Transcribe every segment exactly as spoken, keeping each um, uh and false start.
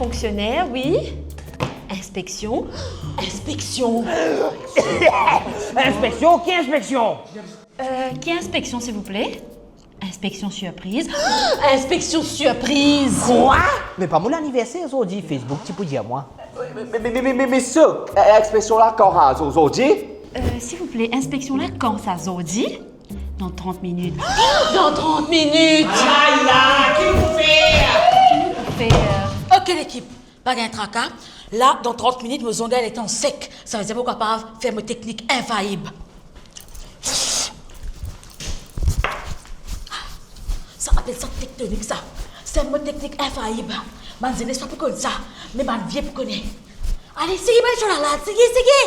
Fonksioner, wi. Inspeksion. Inspeksion. Inspeksion? Ki inspeksion? Euh, ki inspeksion, silvouple? Inspeksion sirpriz. Inspeksion sirpriz! Kwa? Me pa mo laniverser zordi, Facebook ti pou dir mwa. Me, me, me, me, me, me, so, eh, inspeksion la kan sa, zo-, zordi? Euh, silvouple, inspeksion la kan sa, zordi? Dan trant minit. Dan trant minit! Ayo, ki nou pou fer? Ki nou pou fer? Ok, lekip, pa gagn traka. La, dan trant minit, mo zong ena letan sek. Savedir mo kapav fer mo teknik infaib. Sa apel sa tektonik, sa. Se mo teknik infaib. Bann zenes pa pou konn sa, me bann vie pou kone. Ale, seye, bann zour la, seye, seye!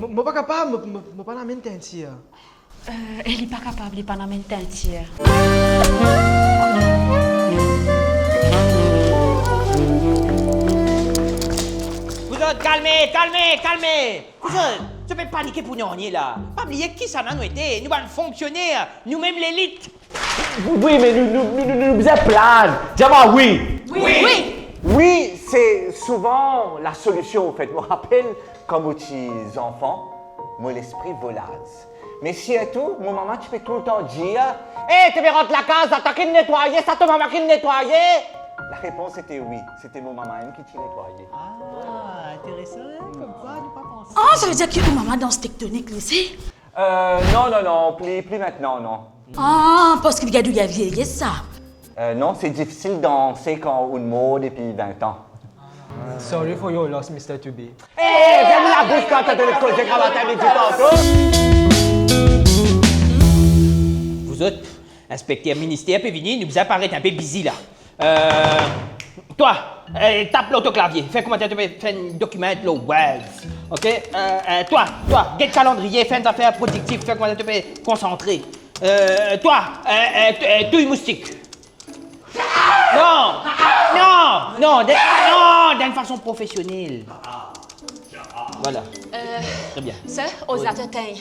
Mo, mo pa kapav, mo, mo, mo pa ena menm teintir. Euh, e li pa kapav, li pa ena menm teintir. Vous autres, calmez, calmez, calmez! Vous autres, zot pe panike pou nanye la. Pa bliye kisannla nou ete, nou bann fonksioner, nou mem lelit. Wi, me nou, nou, nou, nou, nou bizin plan. Dir mwa wi. Wi. Wi. Wi, se souvan la solision, anfet. Mo rapel, kan mo ti zanfan, mo lespri volaz. Me sirtou, mo mama ti pe toultan dir, "Eh, to pe rant lakaz, atann ki netwaye, sa to mama ki netwaye." Larepons sete wi, sete mo mama mem ki ti netwaye. Ah, interesan, hein, comme quoi, nou pa panse. Ah, savedir ki ou mama dans tektonik, li, se? Euh, non, non, non, pli, pli mintnan, non. Ah, parski li gagn ou gagn vieyes, sa. Euh, non, se difisil danse kan ou mord depi vin an. Sorry for your loss, Mister To Be. Eh, ferm labous kan to pe koze gramatin, li dir tanto. Vous autres, inspekter minister pe vini, nou bizin paret inpe bizi la. Euh, twa, euh, tap lor to klavie, fer kouma to pe fer enn dokiman lor Word. Ok? Euh, euh, twa, twa, get kalandriye, fer enn zafer prodiktif, fer kouma to pe konsantre. Euh, twa, euh, euh, t-, euh, touy moustik. Non, non, non, de, non, dan enn fason profesionel. Vwala. Euh, Très bien. Sir, ordinater tegn.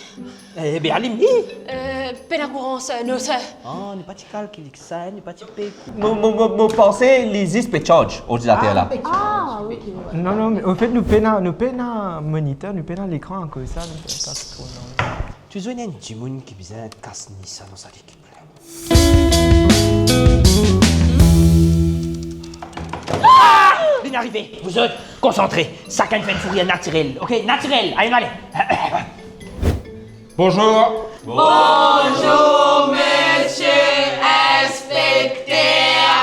Eh ben, alim li. Euh, pena kouran, sir, non, sir. Ah, nou pa ti kalkil sa, nou pa ti pe. Mo, mo, mo, mo panse li zis pe charge, ordinater la. Ah, ok. Non, non, me anfet, nou pena, nou pena moniteur, nou pena lekran akoz sa, nou pena sa tro, non. Touzour ena enn dimoun ki bizin kas ni sa dan sa lekip. Ah! Linn arive. Vous autres, konsantre. Sakenn fer enn sourir natirel. Ok, natirel. Ale, nou ale. Bonjour. Bonjour, monsieur inspecteur.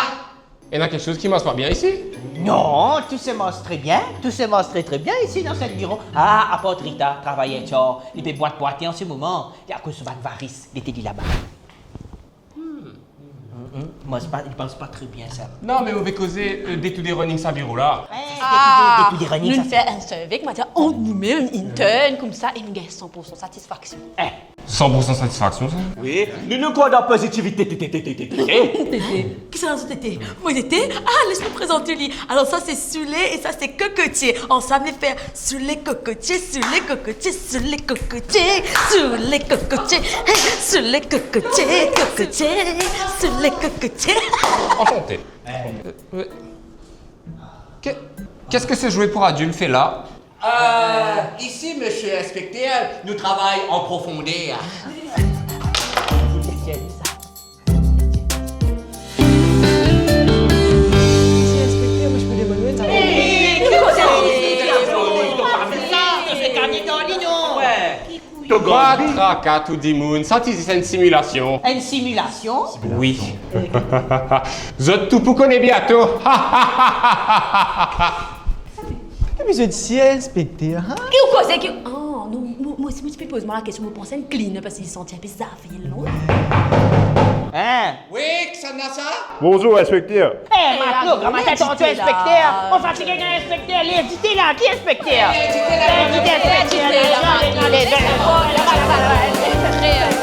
Ena kiksoz ki mars pa bien isi? Non, tou se mars tre bien, tou se mars tre, tre bien isi dan set biro. Ah, apar Rita, travayer tchar, li pe bwat-bwate an se moman, akoz so bann varis, li ete li laba. Hmm. Hmm, hmm. Mars pa, li mars pa tre bien sa. Non, me mo pe koze, euh, day to day running sa biro la. Eh, day to day, day to day running sa. Nou fer enn survey, kouma dir, ant noumem, intern, koumsa, e nou gagn san pour san satisfaksion. Eh, san pour san satisfaksion, sa? Wi, nou, nou krwar dan pozitivite, te, te, te. Kisannla zot ete? Mo ete? Ah, les mwa prezant li. Alor, sa se soule e sa se kokotie. Ansam, nou fer soule kokotie, soule kokotie, soule kokotie, soule kokotie, hey, soule kokotie, kokotie, soule kokotie. Enchanté. Euh, que, qu'est-ce que ce jouet pour adultes fait là? Euh, isi, monsieur inspecteur, nou travay an profonder. Monsieur inspecteur, moi, je peux demander un travail? Hey, ki koze sa? To gagn. Pa traka tou dimoun, sa ti zis enn similasion. Enn similasion? Wi. Zot tou pou kone biento. Ki bizin dir inspekter, hein? Ki ou koze ki, ah, non, mo, mo, si mo ti pe poz mwa lakestion, mo panse enn cleaner, parski li santi inpe zafer, non? Hein? Wi, kisannla sa? Bonzour, inspekter. Eh, matlo, gramatin, to, to, inspekter. Mo fatige gagn inspekter, li invite la, ki inspekter? Invite la, invite la, invite la, invite la, invite la, invite la, invite la, invite la.